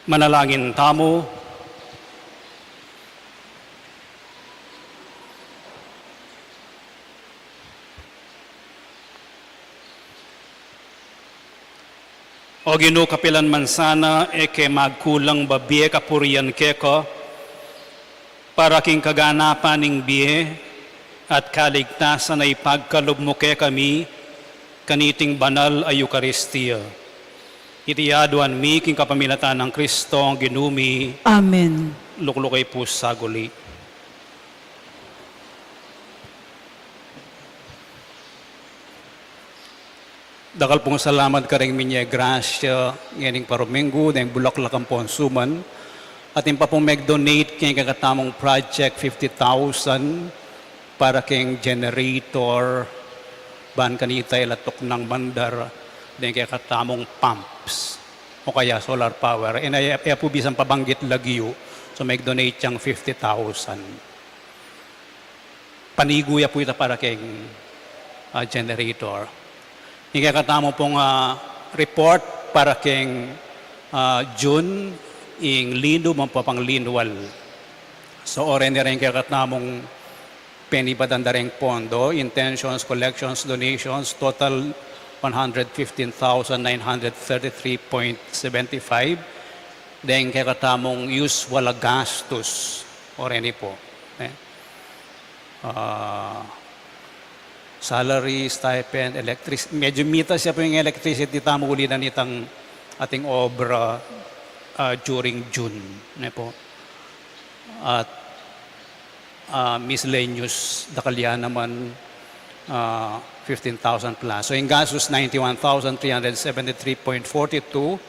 Manalangin tamu. O Ginu, kapilan man sana e ke magkulang babie kapurian keka, para king kaganapan ning bie at kaligtasan a ipagkalub mu kekami kaniting banal a Eukaristia. Iti aduan mi king kapamilatan nang Kristong Ginu mi. Amen. Lukluk kayu pu saguli. Dakal pung salamat karing minye grasya ngening paruminggu, deng bulaklak ampong suman, at ing pa pung meg-donate king kekatamung project, fifty thousand, para king generator, ban kanita ila tuknang mandar deng kekatamung pumps, o kaya solar power. E na ya, ya pu bisang pabanggit lagyu, so meg-donate yang fifty thousand. Panigu ya pu ita para keng, ah, generator. Ing kekatamu pung, ah, report para keng, ah, June, ing linum ampong panglinwal. So, o reni ring kekatamung penibatan da reng pondo, intentions, collections, donations, total one hundred fifteen thousand nine hundred thirty-three point seventy-five. Deng kekatamung usual a gastus, o reni pu. Eh? Ah, salary, stipend, electric-, medyo mitas ya pu ing electricity tamu uli na nitang ating obra, ah, during June, ne pu. At, ah, miscellaneous, dakal ya naman, ah, fifteen thousand plus. So, ing gastus, ninety-one thousand three hundred seventy-three point forty-two.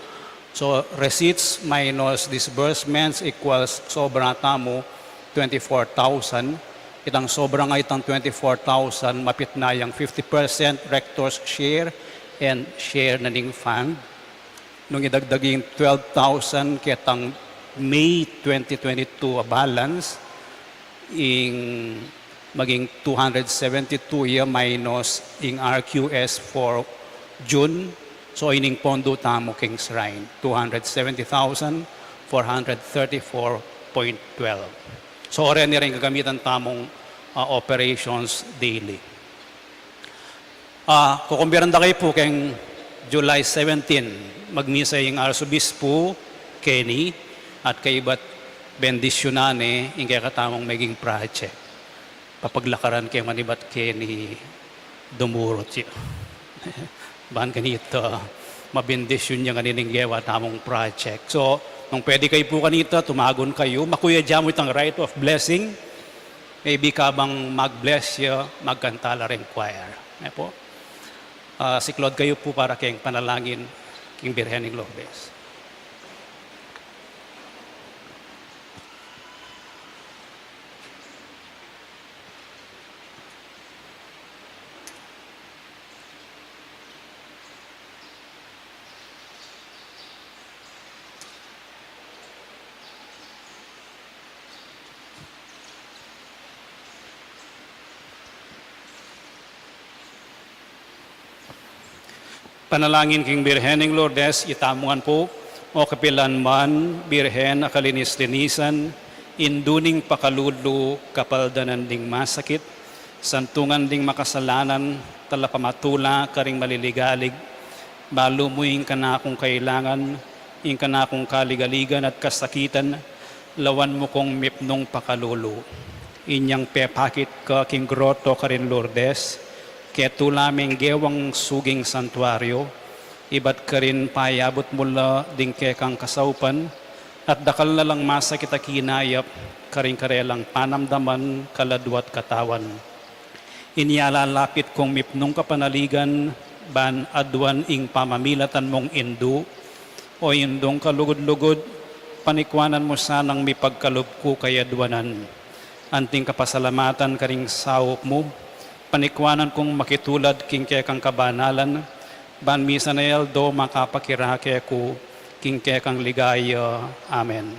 So, receipts minus disbursements equals sobra tamu twenty-four thousand. Itang sobra nga itang twenty-four thousand, mapit na yang fifty percent rector's share and share na ning fund. Nung idagdag ing twelve thousand ketang May twenty twenty-two a balance, ing maging two hundred seventy-two ya minus ing R Q S for June. So, ining pondo tamu king shrine, two hundred seventy thousand four hundred thirty-four point twelve. So, o reni ring gagamitan tamung, ah, operations daily. Ah, kukumbiran da kayu pu keng July seventeen, magmisa ing Arsobispo Kenny, at kaybat bendisyunan ne ing kekatamung meging project. Papaglakaran ke manibat Kenny, dumurut ya. Ban kanita, mabendisyun ya ngan ining gewa tamung project. So, nung pwede kayu pu kanita, tumagun kayu, makuya ja mu itang rite of blessing, maybe kabang mag-bless ya, magkanta la reng choir. Ne pu? Ah, siklaud kayu pu para keng panalangin king Birhen ning Lourdes. Panalangin king Birhen ning Lourdes, itamu ngan pu, o kapilan man, Birhen a kalinis-linisan, indu ning pakalulu, kapaldanan ding masakit, santungan ding makasalanan, talapamatula karing maliligalig, balu mu ing kanakung kailangan, ing kanakung kaligaligan at kasakitan, lawan mu kung mipnung pakalulu. Inyang pepakit ka king groto karin Lourdes, ketula meng gewang suging santuario, ibat karin payabut mu la ding kekang kasaupan, at dakal na lang masakit a kinayap karing karelang panamdaman, kaladua at katawan. Inya lalapit kung mipnung kapanaligan, ban aduan ing pamamilatan mung indu, o indung kalugud-lugud, panikwanan mu sanang mipagkalub ku kayaduanan. Anting kapasalamatan karing saup mu, panikwanan kung makitulad king kekang kabanalan, ban misan a aldo makapakirake ku king kekang ligaya. Amen.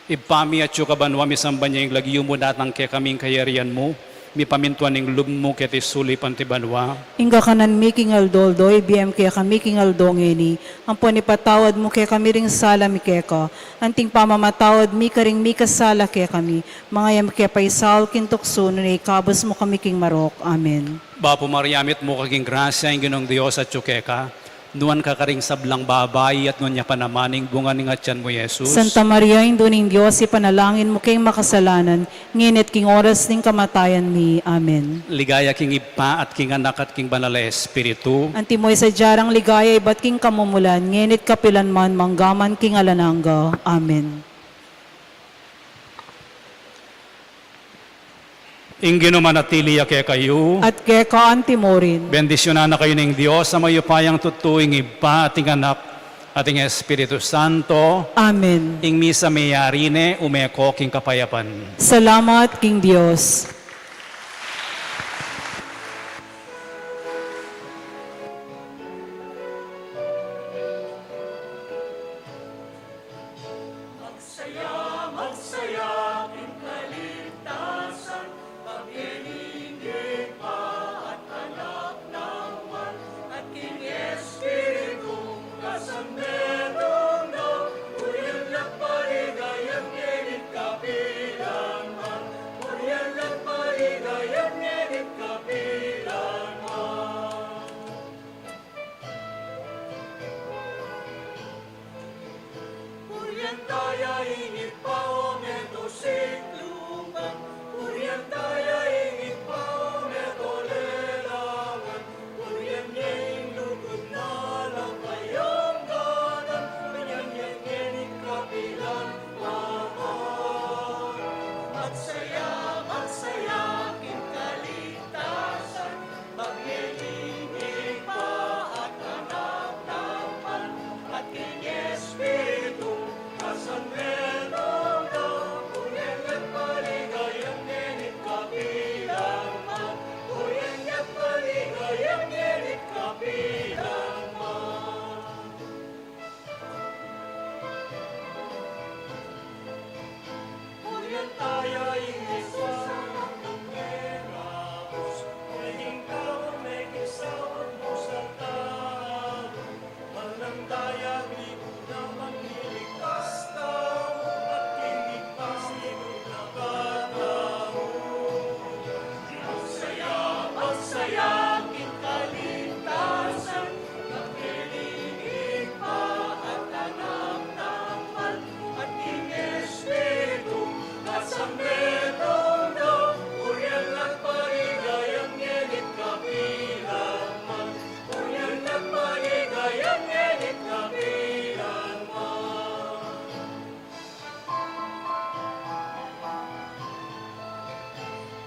Ibpa mi, atsu ka banua, misamban ya ing lagyu mu, datang kekami ing kayarian mu, Mipamintuan ing lub mu keti sulip anti banua. Ing kakanan mi king aldo-aldo ibie mu kekami king aldo ngeni, ampon ipatawad mu kekami ring sala mi keka, anting pamamatawad mi karing mikasala kekami, manga e mu ke paisaul king tuksu, nune ikabus mu kami king marok. Amen. Bapu Maria, mitmu ka king grasya, ing Ginung Dios atyu keka. Nuan ka karing sablang babai, at nuan ya pa naman ing bunga ning atyan mu, Jesus. Santa Maria, Indu ning Dios, ipanalangin mu keng makasalanan, ngeni at king oras ning kamatayan mi. Amen. Ligaya king Ibpa, at king Anak, at king Banal a Espiritu. Antimo ing sadya rang ligaya ibat king kamumulan, ngeni at kapilan man, mangga man king alang angga. Amen. Ing Ginu manatili ya kekayu. At keka antimo rin. Bendisyunan na kayu ning Dios a mayupayang tutu, ing Ibpa, at ing Anak, at ing Espiritu Santo. Amen. Ing misa meyari ne, ume ko king kapayapan. Salamat king Dios. Magsaya, magsaya king kaligtasan, pagkalinga ning Ibpa at Anak naman, at king Espiritu kasanmetung na, purian at paligayan ngeni't kapilan man, purian at paligayan ngeni't kapilan man. Purian taya ing Ibpa, o meto sikluban. Purian taya ing Ibpa, o meto lelangan. Purian ye ing lugud na alang kayang ganan. Purian ye ngeni't kapilan man. Magsaya, magsaya king kaligtasan. Pagkalinga ning Ibpa at Anak naman, at king Espiritu kasanmetung na, purian at paligayan ngeni't kapilan man, purian at paligayan ngeni't kapilan man. Purian taya ing Ibpa, purian taya ing Ibpa, manalangin taya, ing Ginu manliligtas katamu, at king Ibpa, ing Ginu na katamu. Magsaya, magsaya king kaligtasan, pagkalinga ning Ibpa at Anak naman, at king Espiritu kasanmetung na, purian at paligayan ngeni't kapilan man, purian at paligayan ngeni't kapilan man.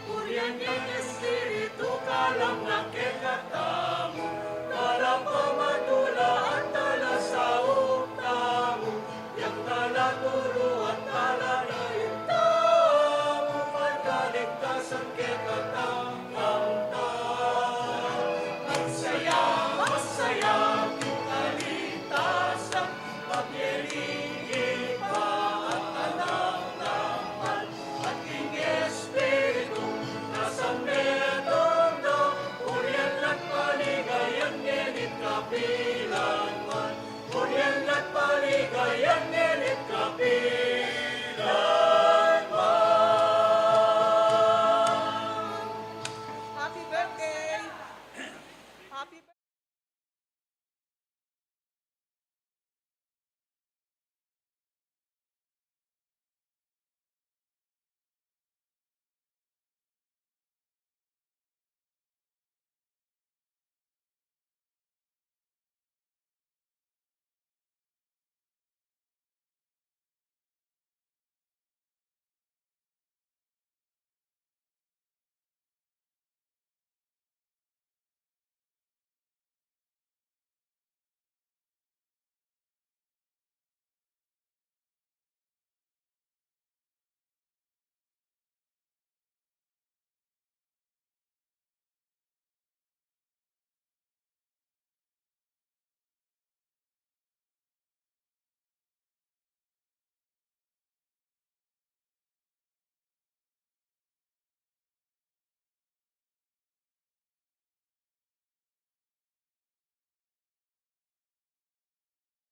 Purian yang Espiritu kalam na kekatamu, kalam pamatula at talasaup tamu, yang talaturu at taladain tamu, pangaligtasan kekatamu.